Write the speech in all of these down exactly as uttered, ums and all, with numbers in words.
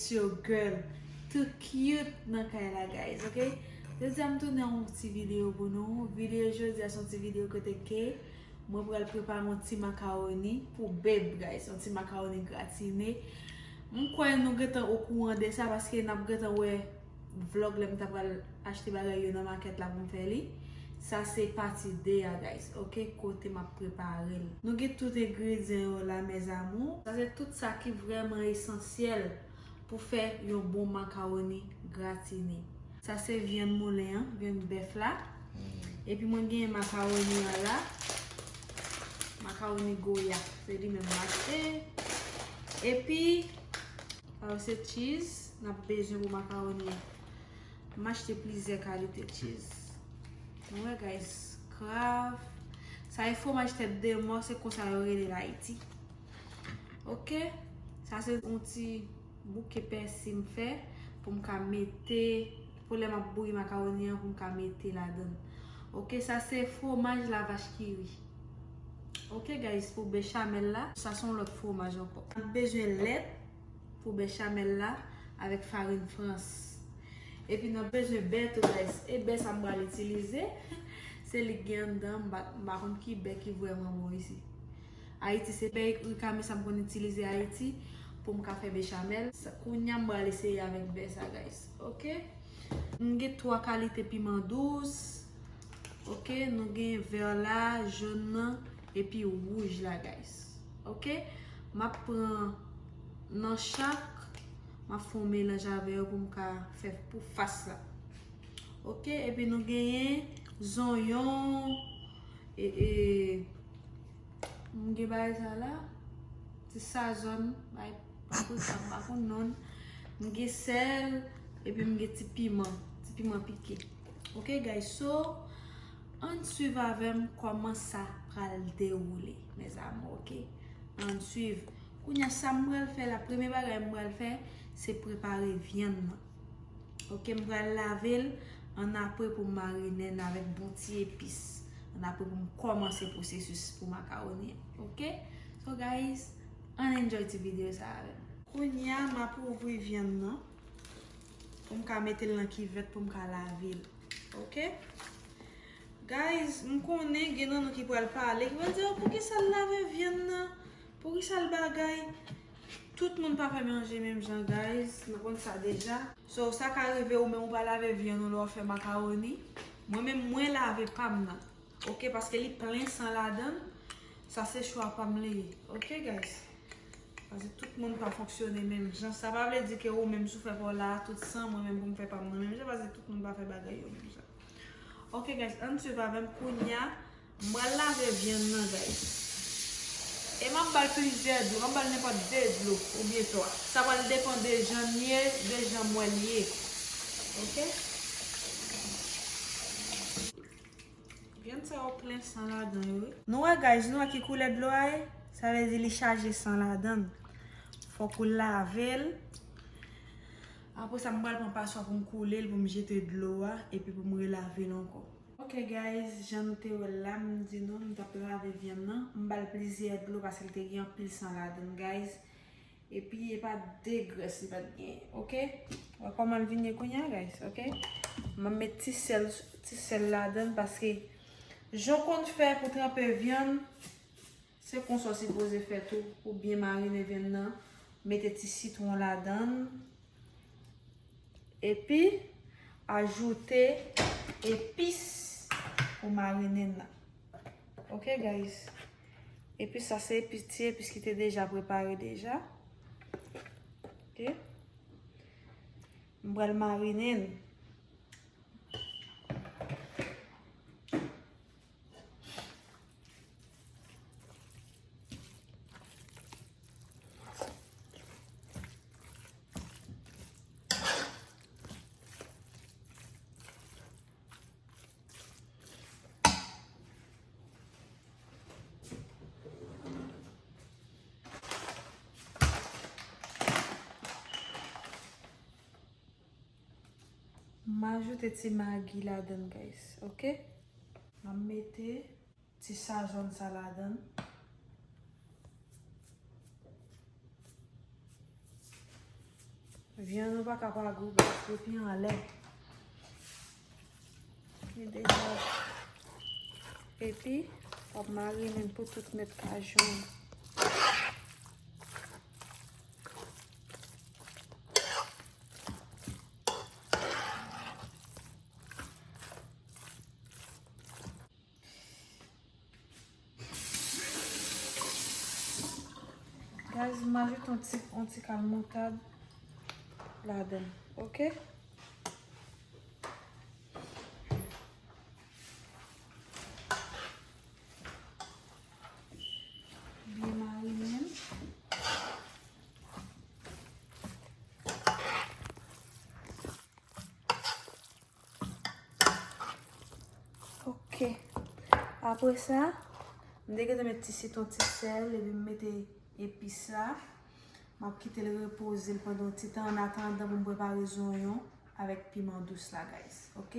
It's your girl, too cute nan kay la, guys, ok? Jodi a m tounen yon ti videyo pou nou. Videyo jodi a se yon ti videyo kote ke mwen pral prepare yon ti makawoni pou beb, guys. Yon ti makawoni gratine. M kwè nou gentan okouran de sa paske n ap gentan wè vlog lè m ta pral achte bagay yo nan makèt la pou m fè li. Sa se pati de a, guys, ok? Kote m ap prepare l. Nou gen tout engredyan yo la, mes amours. Sa se tout sa ki vrèman esansyèl pou fè yon bon makawoni gratine. Sa se vyann moulen an, vyann bèf la. Epi mwen gen makawoni an la. Makawoni Goya. Se li menm m achte. Epi, sa yo se cheese n ap bezwen pou makawoni an. M achte plizyè kalite cheese. Nou wè, guys, Kraft. Sa e fwomaj tèt de mò, se konsa yo rele l Ayiti. Ok? Sa se yon ti bouke pèsi m fè pou m ka mete, pou lè m ap bouyi makawoni an, pou m ka mete ladan l. Ok, sa se fwomaj lavach ki ri. Ok, guys, pou bechamel la, sa se yon lòt fwomaj ankò. N ap bezwen lèt pou bechamel la avèk farin frans. Epi n ap bezwen bè tou, guys. E bè sa m pral itilize, se li k gen anndan, m pa, m pa konn ki bè ki vrèman bon isi. Ayiti, se bè rikame sa m konn itilize Ayiti pou m ka fè bechamel. Sa, kounye a m pral eseye avèk bè sa, guys. Ok? M gen twa kalite piman dous. Ok? Nou gen vè la, jòn nan, epi wouj la, guys. Ok? M ap pran nan chak, m ap fè yon melanj avè yo pou m ka fè pou fas la. Ok? Epi nou genyen zonyon, e, e, M gen bagay sa la, ti sazòn, bay paprika, m pa konn non l. M gen sèl, epi m gen ti piman, ti piman pike. Ok, guys, so, ann swiv avè m kòman sa pral dewoule, mes amours, ok? Ann swiv. Kounye a, sa m pral fè la, premye bagay m pral fè, se prepare vyann nan. Ok, m pral lave l annapre pou m marinen l avèk bon ti epis. Annapre pou m kòmanse pwosesis pou makawoni an. Ok? So, guys, ann enjoy ti videyo sa avè m. Kounye a, m ap ouvri vyann nan pou m ka mete l nan kivèt pou m ka lave l. Ok? Guys, m konnen gen nan nou ki pral pale, ki pral di, "Oh, poukisa l lave vyann nan? Poukisa l bagay?" Tout moun pa fè manje menm jan, guys. Nou konn sa deja. So, sa ka rive ou menm ou pa lave vyann ou lè w fè makawoni. Mwen menm, mwen lave pa m nan. Ok, paske li plen san ladan l. Sa se chwa pa m li ye. Ok, guys? Paske tout moun pa fonksyone menm jan. Sa pa vle di ke ou menm si w fè pa w la, tout san, mwen menm pou m fè pa m nan menm jan, paske tout moun pa fè bagay yo menm jan. Ok, guys, ann swiv avè m kounye a. M pral lave vyann nan, guys. E m ap ba l plizyè dlo, m ap ba l nenpòt de dlo oubyen twa. Sa pral depann de jan l ye, de jan m wè l ye. Ok? Vyann sa yo plen san ladan yo, wi. Nou wè, guys, nou wè ki koulè dlo a ye? Sa vle di li chaje san ladan l. Fòk ou lave l. Apre sa, m pral pran paswa pou m koule l, pou m jete dlo a, epi pou m relave l ankò. Ok, guys, jan nou te wè l la, m di nou, m t ap lave vyann nan. M ba l plizyè dlo paske l te gen anpil san ladan l, guys. Epi, e pa de grès li pa t genyen, ok? Wè kòman l vin ye kounye a, guys, ok? M ap met ti sèl, ti sèl ladan l paske jan w konn fè pou tranpe vyann, se konsa w sipoze fè tou pou byen marinen vyann nan. Mete ti sitwon ladan l. Epi, ajoute epis pou marinen nan. Ok, guys? Epi sa se epis, ti epis ki te deja prepare deja. Ok? M pral marinen l. M ajoute ti magi ladan l, guys, ok? M ap mete ti sazòn sa ladan l. Vyann ou pa ka pa gou, guys, yo pi anlè. Li deja epi w ap marinen l pou tout nèt ka jwenn. Guys, m ajoute yon ti, yon ti kal moutad ladan l, ok? Byen marinen l. Ok. Apre sa, m te gentan met ti sitwon, ti sèl, epi m mete epis la. M ap kite l repoze l pandan yon ti tan, an atandan pou m prepare zonyon avèk piman dous la, guys. Ok?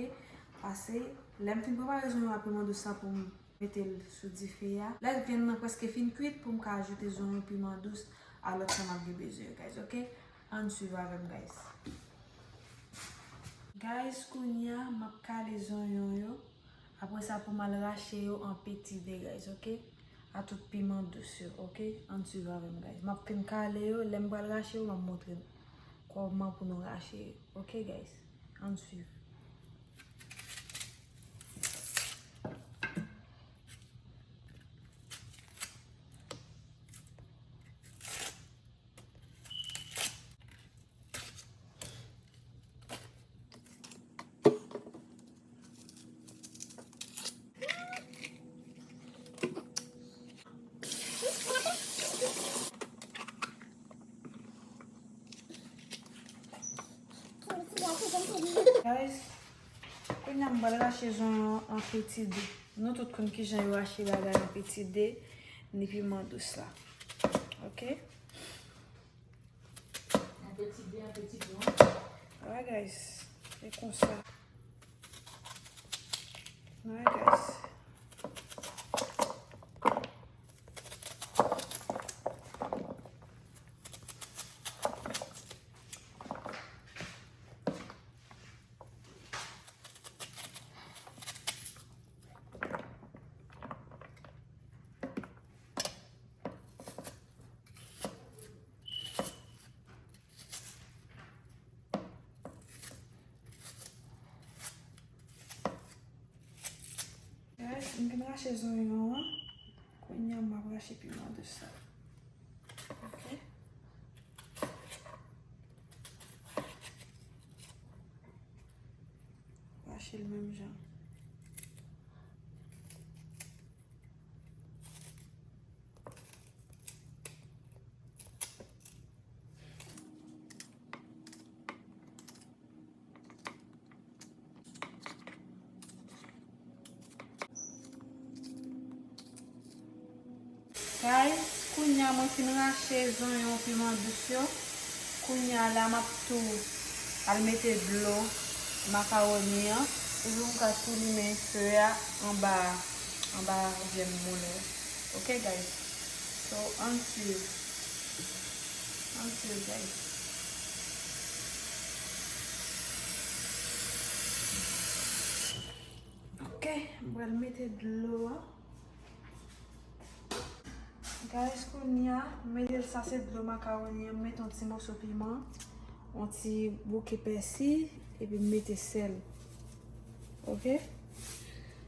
Pase, lè m fin prepare zonyon ak piman dous la pou m mete l sou dife a. Lè vyann nan prèske fin kwit, pou m ka ajoute zonyon, piman dous a lòt sa m ap gen bezwen yo, guys, ok? Ann swiv avè m, guys. Guys, kounye a, m ap kale zonyon yo. Apre sa, pou m al rache yo an peti de, guys, ok? A tout piman dous yo, ok? Ann swiv avè m, guys. M ap fin kale yo, lè m pral rache yo, m ap montre n kòman pou nou rache yo, ok, guys? Ann swiv. Guys, kounye a m pral rache zonyon an peti de. Nou tout konn kijan yo rache bagay an peti de, ni piman dous la. Ok? An peti de, an peti de. Alright, guys. E konsa. Alright, guys. Guys, m fin rache zonyon an. Kounye a, m ap rache piman dous la. Ok. Rache l menm jan. Guys, kounye a mwen fin rache zonyon, piman dous yo. Kounye a la m ap tou al mete dlo makawoni an. Epi m ka tou limen fe a anba, anba vyann moulen. Ok, guys? So, ann swiv. Ann swiv, guys. Ok, m pral mete dlo a. Guys, kounye a, m mete l, sa se dlo makawoni an, m mete yon ti moso piman, yon ti bouke pèsi, epi m mete sèl. Ok?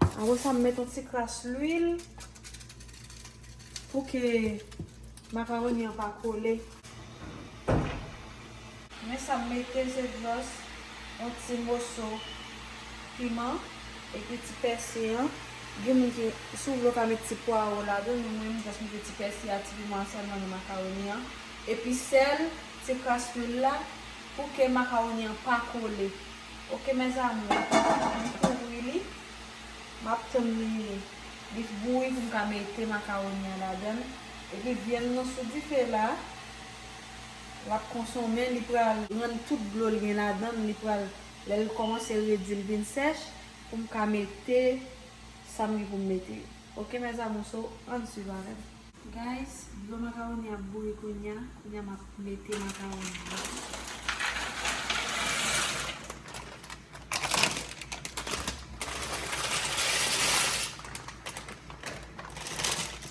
Apre sa, m mete yon ti kras lwil pou ke makawoni an pa kole. Men sa m mete se just yon ti moso piman epi ti pèsi an. Gen moun ki, si w vle, w ka met ti pwawo ladan l, men mwen m just mete ti pèsi a, ti piman an sèlman nan makawoni an. Epi sèl, ti kras lwil la, pou ke makawoni an pa kole. Ok, mes amours, m kouvri li. M ap tann li, li bouyi pou m ka mete makawoni an ladan l. Epi vyann nan sou dife la, l ap konsonmen, li pral rann tout dlo l gen ladan l, li pral, lè l kòmanse redi, l vin sèch, pou m ka mete sa m gen pou m mete yo. Ok, mes amours, so, ann swiv avè m. Guys, dlo makawoni ap bouyi kounye a. Kounye a m ap mete makawoni yo.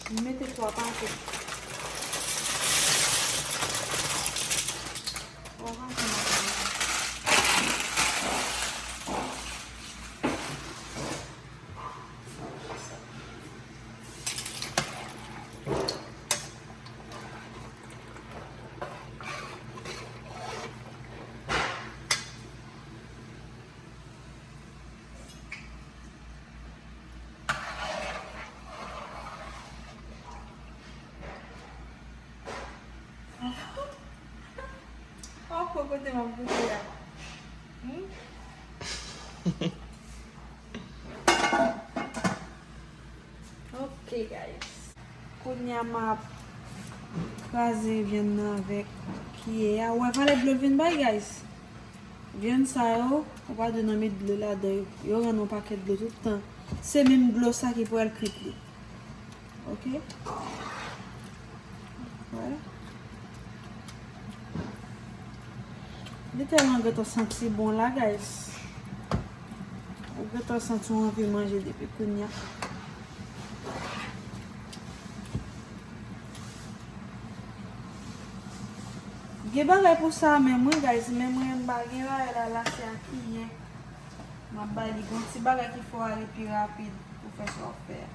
M mete twa pakèt. Twa pakèt. Oh, kote m ap goute a. Hmm? Ok, guys. Kounye a m ap kraze vyann nan avèk kiyè a. Ou wè valè dlo l vin bay, guys? Vyann sa yo, ou pa dwe nan met dlo ladan yo. Yo rann yon pakèt dlo tout tan. Se menm dlo sa ki pou al kwit li. Ok? Wè. Li tèlman gentan santi bon la, guys. Ou gentan santi w anvi manje depi kounye a. Gen bagay pou sa menm, wi, guys, men mwen m pa gen bagay la, la se a kiyè. M ap bay li gon ti bagay ki fè w ale pi rapid pou fè sa w ap fè a.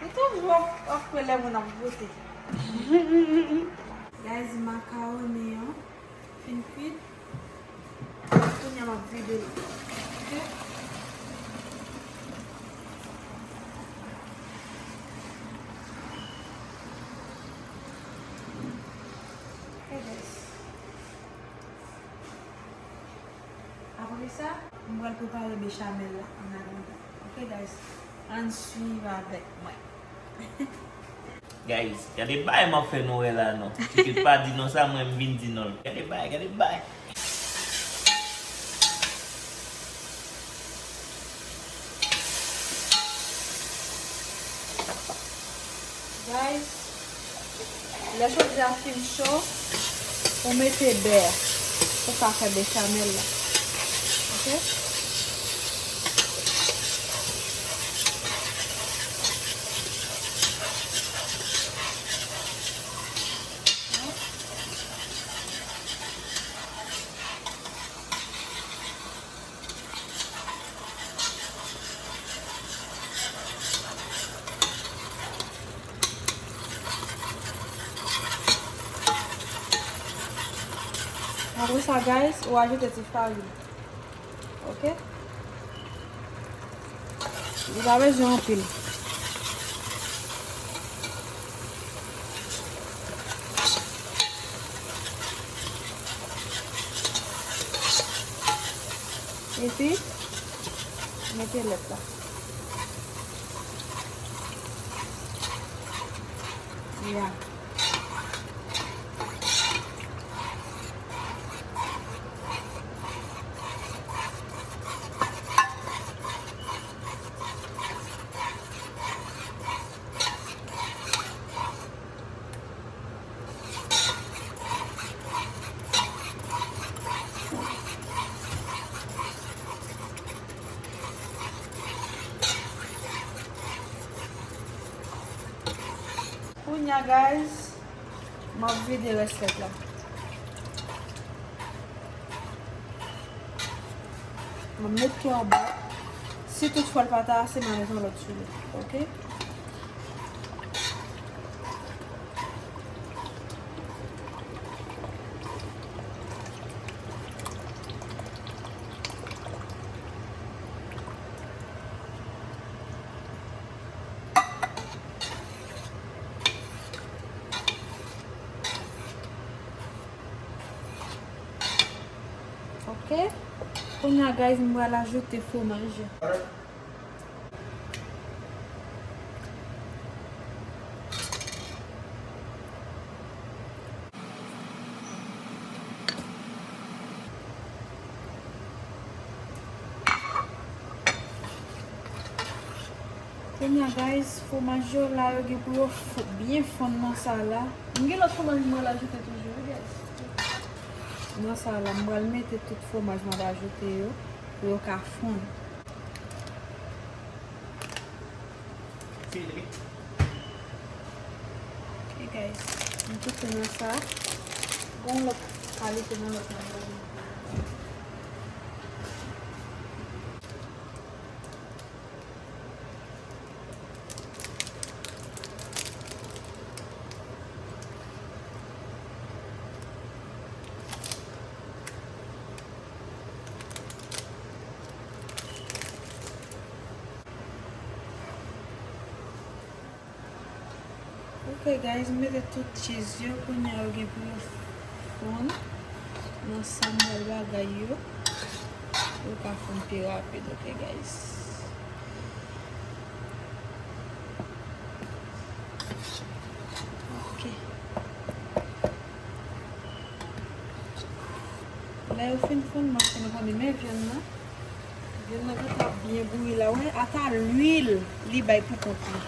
Ou toujou ap, ap kwè lè moun ap goute. Guys, makawoni an fin kwit. Kounye a m ap vide l. Ok? Ok, guys. Apre sa, m pral prepare bechamel la an atandan. Ok, guys? Ann swiv avèk mwen. Guys, gade bay m ap fè nou wè la non. Pitit pa di non sa, mwen m vin di non. Gade bay, gade bay. Guys, lè chofya fin cho, ou mete bè pou ka fè bechamel la. Ok? Apre sa, guys, ou ajoute ti farin. Ok? Li pa bezwen anpil. Epi, mete lèt la. Ya. Kounye a, guys, m ap vide rès lèt la. M ap met tou anba. Si toutfwa l pa ta ase, m a met yon lòt sou li. Ok? Ok. Kounye a, guys, m pral ajoute fwomaj. Kounye a, guys, fwomaj yo la, yo gen pou yo f- byen fonn nan sa la. M gen lòt fwomaj mwen la ajoute toujou, wi, guys. Nan sa la, m pral mete tout fwomaj m ap ajoute yo pou yo ka fonn. Ok, guys, m tout nan sa. Gon lòt kalite nan lòt nan. Ok, guys, m mete tout cheese yo, kounye a yo gen pou yo fonn nan sa m pral bagay yo. Yo ka fonn pi rapid, ok, guys. Ok. Lè yo fin fonn, m ap fè nou konnen, men vyann nan. Vyann nan gentan byen bouyi la, wè, ata lwil li bay pou kont li.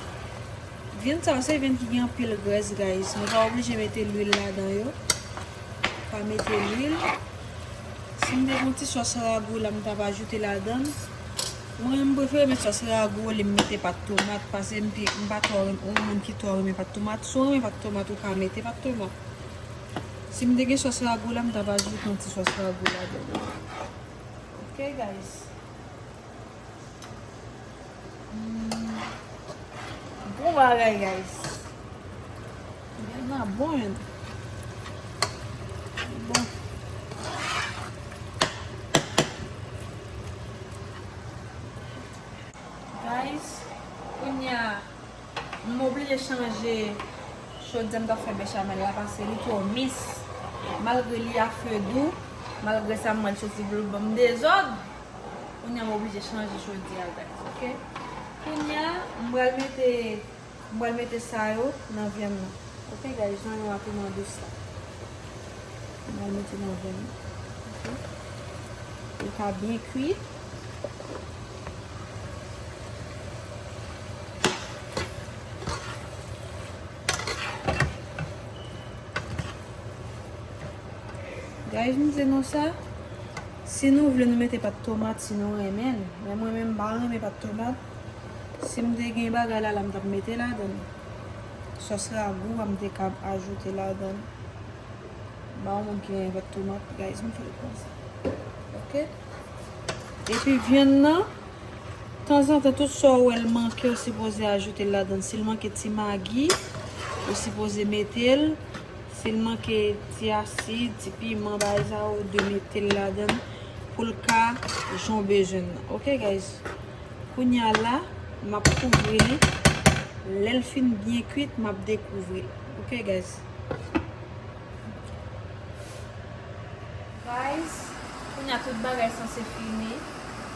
Vyann sa yo se vyann ki gen anpil grès, guys. Nou pa oblije mete lwil ladan yo. Pa mete lwil. Si m te gen yon ti sòs ragou la, m t ap ajoute ladan l. Mwen, m prefere met sòs ragou olye m mete pat tomat, paske m pi- m pa twò renm- yon moun ki twò renmen pat tomat. Si w renmen pat tomat, ou ka mete pat tomat. Si m te gen sòs ragou la, m t ap ajoute yon ti sòs ragou ladan l. Ok, guys. Hmm. Bon bagay, guys. Vyann nan bon, menn. Bon. Guys, kounye a, m oblije chanje chodyè m t ap fè bechamel la, paske li twò mens. Malgre li a fe dou, malgre sa, m wè l soti vle ban m dezòd. Kounye a, m oblije chanje chodyè a, guys, ok? Kounye a, m pral mete, m pral mete sa yo nan vyann nan. Ok, guys, jan yo a piman dous la. M pral mete nan vyann nan. Ok? Li ka byen kwi. Guys, m di nou sa, si nou vle nou mete pat tomat, si nou renmen l. Men mwen menm, m pa renmen pat tomat. Si m te gen bagay la, la m t ap mete ladan l. Sòs ragou a, m te ka ajoute ladan l. Ba yon moun ki renmen pat tomat, guys, m fè l konsa. Ok? Epi vyann nan, tanzantan, tout sa w wè l manke, ou sipoze ajoute l ladan l. Si l manke ti magi, ou sipoze mete l. Si l manke ti asid, ti piman, bagay sa yo, ou dwe mete l ladan l pou l ka jan w bezwen l nan. Ok, guys? Kounye a la, m ap kouvri li. Lè l fin byen kwit, m ap dekouvri l. Ok, guys? Guys, kounye a tout bagay sanse fini.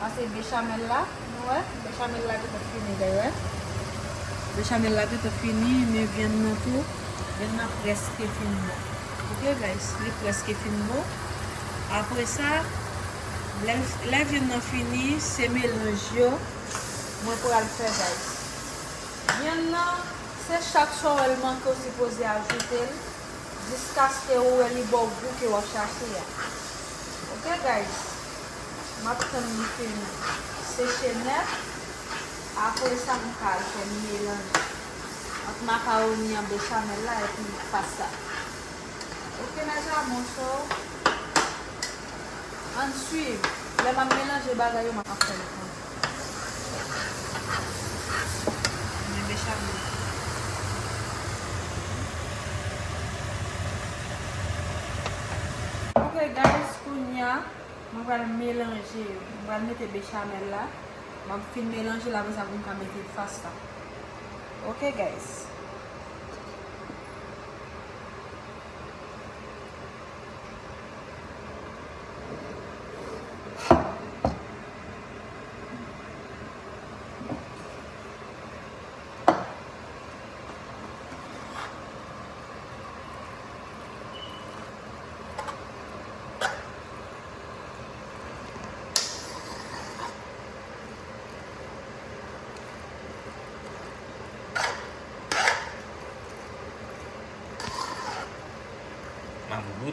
Pase bechamel la, nou wè, bechamel la gentan fini, guys, wè. Bechamel la gentan fini, men vyann nan tou, vyann nan prèske fin bon. Ok, guys, li prèske fin bon. Apre sa, lè, lè vyann nan fini, se melanj yo mwen pral fè, guys. Vyann nan, se chak sa w wè l manke, ou sipoze ajoute l. Jiskaske ou wè li ba w gou ke w ap chache a. Ok, guys? M ap tann li fin seche nèt. Apre sa, m ka al fè melanj ant makawoni an, bechamel la, epi pasta. Ok, mes amours, so, ann swiv. Lè m ap melanje bagay yo, m ap fè l konsa. Men bechamel. Ok, guys, kounye a, mwen pral melanje yo. Mwen pral mete bechamel la. M ap fin melanje l, apre sa pou m ka mete pasta. Ok, guys.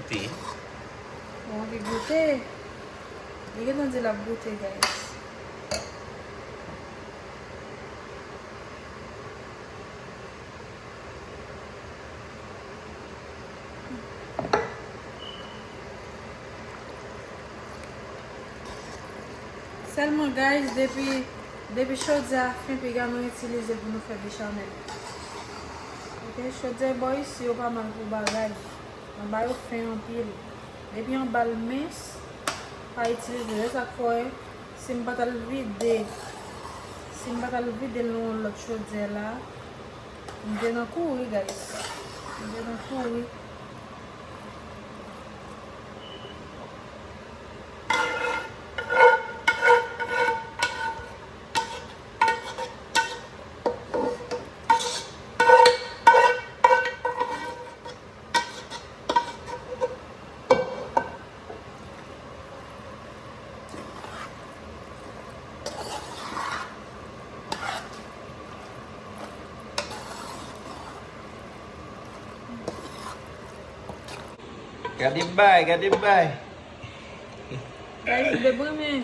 Bon, li goute. Li gentan di l ap goute, guys. Sèlman, guys, depi, depi chodyè a fen, piga nou itilize pou nou fè bechamel. Ok, chodyè bò isi yo pa mal pou bagay. Anba yo fen anpil. Depi anba l mens, pa itilize. Se sa k fè, si m pa t al vide, si m pa t al vide l nan yon lòt chodyè la, m te nan kouri, guys. M te nan kouri. Gade bay, gade bay. Guys, bebe men.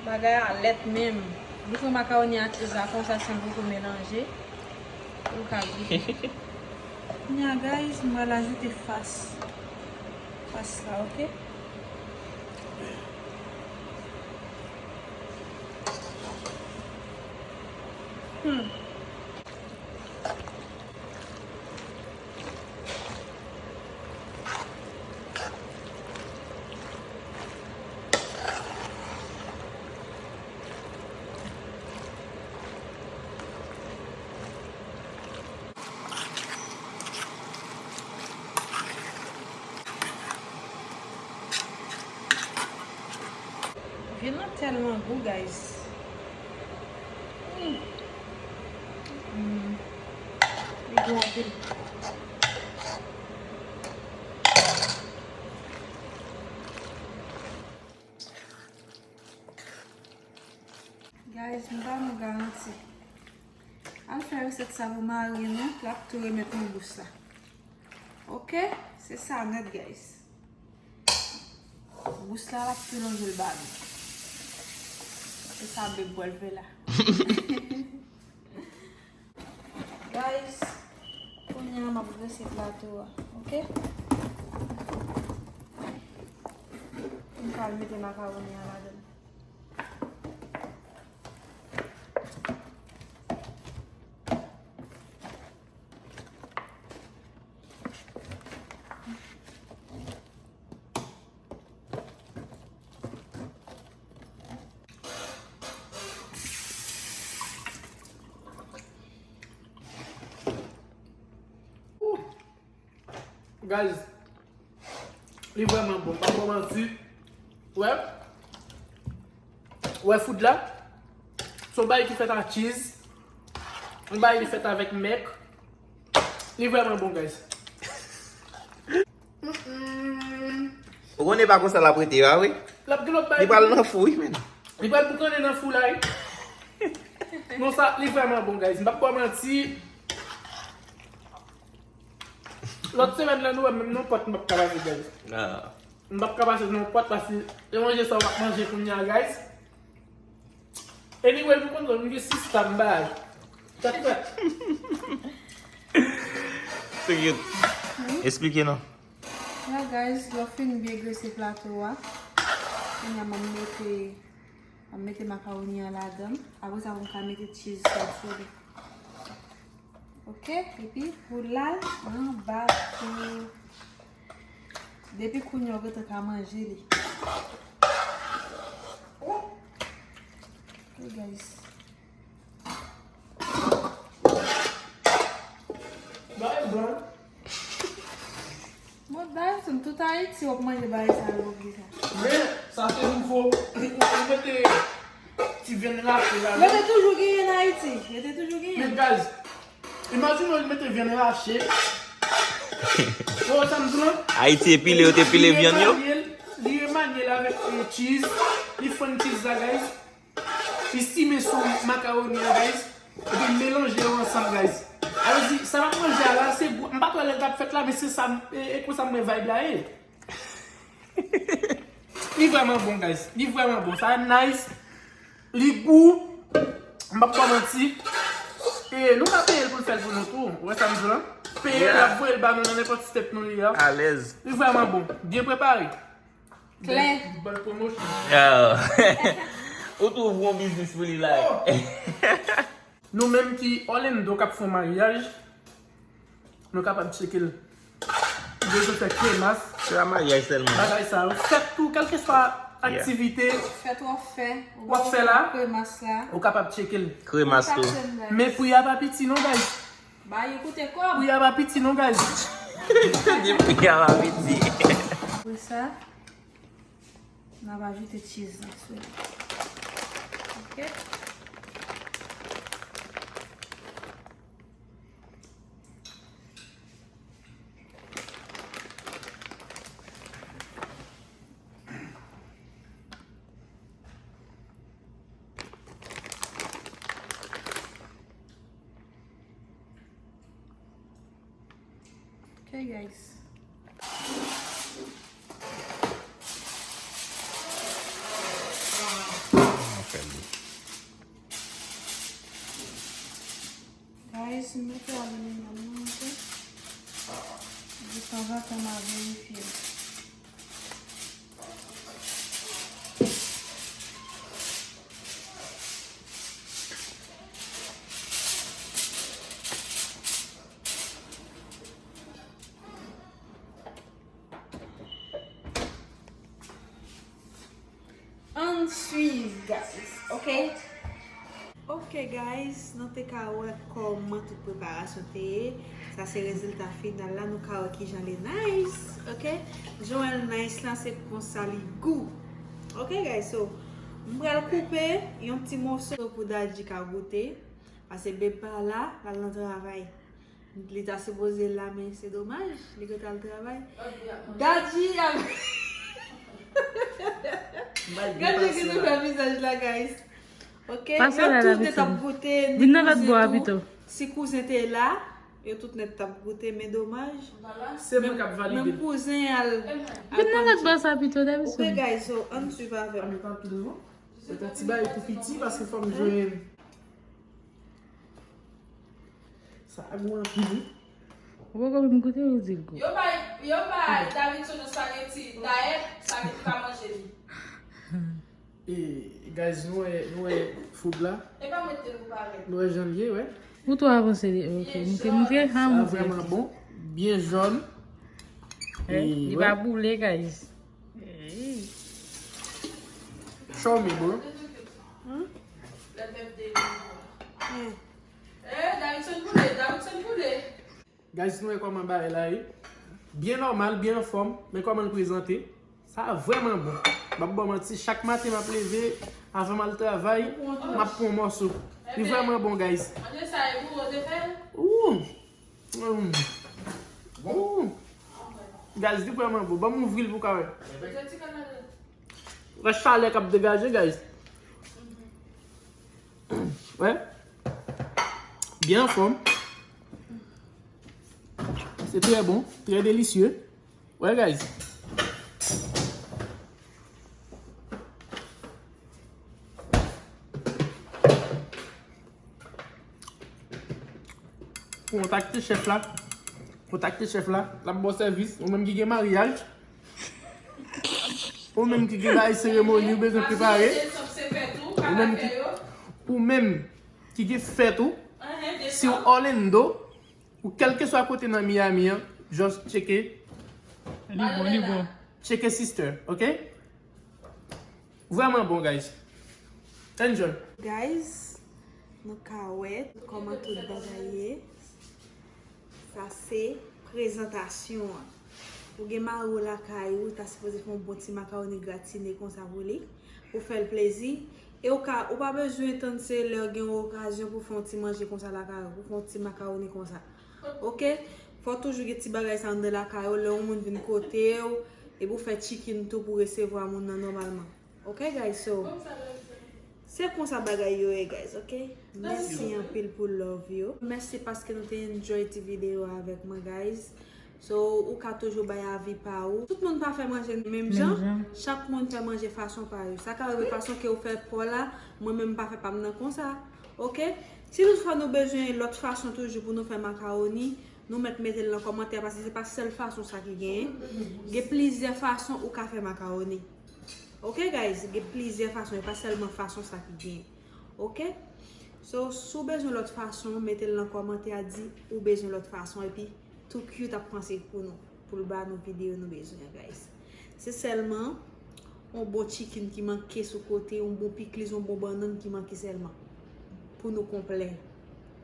Bagay a lèt menm. Li fè makawoni a chiz la konsa san poko melanje. Pou l ka goute. Kounye a, guys, m pral ajoute fas. Fas la, ok? Hmm. Vyann nan tèlman gou, guys. Mm. Mm. Li gou anpil. Guys, m ba nou garanti. Al fè resèt sa pou mari nou, l ap tou remèt nou bous la. Ok? Se sa nèt, guys. Bous la, l ap tou lonje l ba nou. Se sa beb pral fè la. Guys, kounye a m ap drese plato a, ok? M pral mete makawoni an ladan l. Guys, li vrèman bon, m pa ba w manti. Wè, wè food la, se yon bagay ki fèt ak cheese, yon bagay ki fèt avèk mèk. Li vrèman bon, guys. Mm-mm. Ou konnen pa konsa l ap rete a, wi. L ap gen lòt bagay. Li pral nan fou, wi, men. Li pral boukannen nan fou la, wi. Non, sa, li vrèman bon, guys. M p ap ba w manti. Lòt semèn la, nou wè, menm nan pòt m p ap ka pase, guys. Ah. M p ap ka pase nan pòt paske se manje sa w ap manje kounye a, guys. Anyway, nou konn m gen sista m bay. Tèt frèt. Esplike non. Ya, guys, lè w fin byen grese plato a, kounye a m ap mete, m ap mete makawoni an ladan l. Apre sa, pou m ka mete cheese sa sou li. Ok, epi pou l al anba tou. Depi kounye a w gentan ka manje li. Ok, guys. Bay bon. Mwen bay sou tout Ayiti w ap manje bagay sa yo konsa. Men, sa se nouvo. Ou mete ti vyann rache la. Yo te toujou genyen an Ayiti. Yo te toujou genyen. Men guys, imajine w mete vyann rache. Ou wè sa m di w lan? Ayiti epile, yo te pile vyann yo. Li remanye l, li remanye l avèk, eh, cheese. Li fann cheese la, guys. Li simen sou makawoni an, guys. Epi melanje yo ansanm, guys. Sa vle di, sa m ap manje a la, se gou, m pa t wè lè l t ap fèt la, men se sa, m- e, e konsa m wè vibe la ye. Li vrèman bon, guys. Li vrèman bon. Sa nice. Li gou. M p ap ba w manti. E nou ka peye l pou l fè l pou nou tou. Ou wè sa m di w lan? Peye l, l ap voye l ba nou nan nenpòt state nou ye a. Alèz. Li vrèman bon. Byen prepare. Klè. Bèl, bèl pwomosyon. Oh. Ou twouve yon biznis pou li la. Nou menm ki Orlando k ap fè yon maryaj, nou kapab tcheke l. Bezwen fè kremas. Se pa maryaj sèlman. Bagay sa yo. Fèt tou, kèlkeswa aktivite Fèt w ap fè, w ap fè la, kremas la. Ou kapab tcheke l. Kremas tou. Kontakte m, guys. Men pri a pa piti non, guys. Ba yo koute kòb. Pri a pa piti non, guys. Di pri a pa piti. Apre sa, n ap ajoute cheese la sou li. Ok. Ok, guys. Guys, m mete aliminyòm nan, ok? Detanzantan, m a verifye. Ann swiv, guys, ok? Ok, guys, nou te ka wè kòman tout preparasyon te ye. Sa se rezilta final la, nou ka wè kijan li nice, ok? Jan l nice la, se konsa li gou. Ok, guys, so, m pral koupe yon ti moso pou Dadji ka goute. Paske beb pa la, l al nan travay. Li ta sipoze la, men se domaj, li gentan al travay. Dadji ap Gade ki nou fè vizaj la, guys. Ok, nou tout te t ap goute, ni kouzen tou. Si kouzen te la, yo tout nèt t ap goute, men domaj. Se mwen k ap valide. Menm kouzen al, al Vin nan lòt bò sa pito, Davidson. Ok, guys, so, ann swiv avè m. Met anpil non. Se yon ti bagay tou piti, paske fò m jwenn. Sa a gou anpil, wi. Ou poko menm goute, ou di l gou. Yo bay, yo bay Davidson yon spaghetti, dayè, spaghetti pa manje li. E, guys, nou wè, nou wè food la. E pa mwen te gou parèt. Nou wè jan l ye, wè. Ou twò avanse, ok. Moutre, moutre, ha, moutre. Sa vrèman bon, byen jòn. Eh, li pa boule, guys. Hey. Show me, bro. Hmm? Eh, Davidson boule, Davidson boule. Guys, nou wè kòman bagay la ye. Byen nòmal, byen anfòm, men kòman l prezante. Sa vrèman bon. M ap ba w manti, chak maten m ap leve, avan m al travay, m ap pran yon mòso. Li vrèman bon, guys. Manje sa e pou ou te fè l? Ooh. Mm. Ooh. Guys, li vrèman bon. Ban m ouvri l pou w ka wè. Wè chalè k ap degaje, guys. Wè. Byen anfòm. Se trè bon, trè delisye. Wè, guys. Kontakte chèf la. Kontakte chèf la. L ap ba w sèvis. Ou menm ki gen maryaj. Ou menm ki gen bagay seremoni ou bezwen prepare. Ou menm ki, ou menm ki gen fèt ou. Si w Orlando, ou kèlkeswa kote nan Miami an, just tcheke. Li bon, li bon. Tcheke sister, ok? Vrèman bon, guys. Enjoy. Guys, nou ka wè kòman tout bagay ye. Sa se prezantasyon an. Ou gen mari w lakay ou, ta sipoze fè yon bon ti makawoni gratine konsa pou li, pou fè l plezi. E ou ka, ou pa bezwen tann se lè w gen yon okazyon pou fè yon ti manje konsa lakay ou, pou fè yon ti makawoni konsa. Ok? Fò toujou gen ti bagay sa anndan lakay ou, lè yon moun vin kote w, epi w fè chicken tou pou resevwa moun nan nòmalman. Ok, guys, so, Se konsa bagay yo ye, guys, ok? Mèsi anpil pou love yo. Mèsi paske nou te enjoy ti videyo a avèk mwen, guys. So, ou ka toujou bay avi pa ou. Tout moun pa fè manje menm jan. Chak moun fè manje fason pa yo. Sa ka rive fason ke ou fè pa w la, mwen menm pa fè pa m nan konsa. Ok? Si toutfwa nou bezwen lòt fason toujou pou nou fè makawoni, nou mèt mete l nan kòmantè, paske se pa sèl fason sa ki genyen. Gen plizyè fason ou ka fè makawoni. Ok, guys? Gen plizyè fason, e pa sèlman fason sa ki genyen. Ok? So, si w bezwen lòt fason, mete l nan kòmantè a, di ou bezwen lòt fason, epi Too Cute ap panse pou nou, pou l ba nou videyo nou bezwen, guys. Se sèlman yon bon chicken ki manke sou kote, yon bon pikliz, yon bon bannann ki manke sèlman. Pou nou konplè.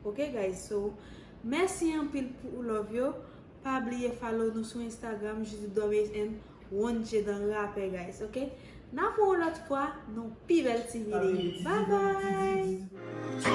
Ok, guys? So, mèsi anpil pou love yo. Pa bliye follow nou sou Instagram, Judy Dormes and One J dan rapè, guys, ok? N ap wè w lòt fwa, nan pi bèl ti videyo. Bye bye!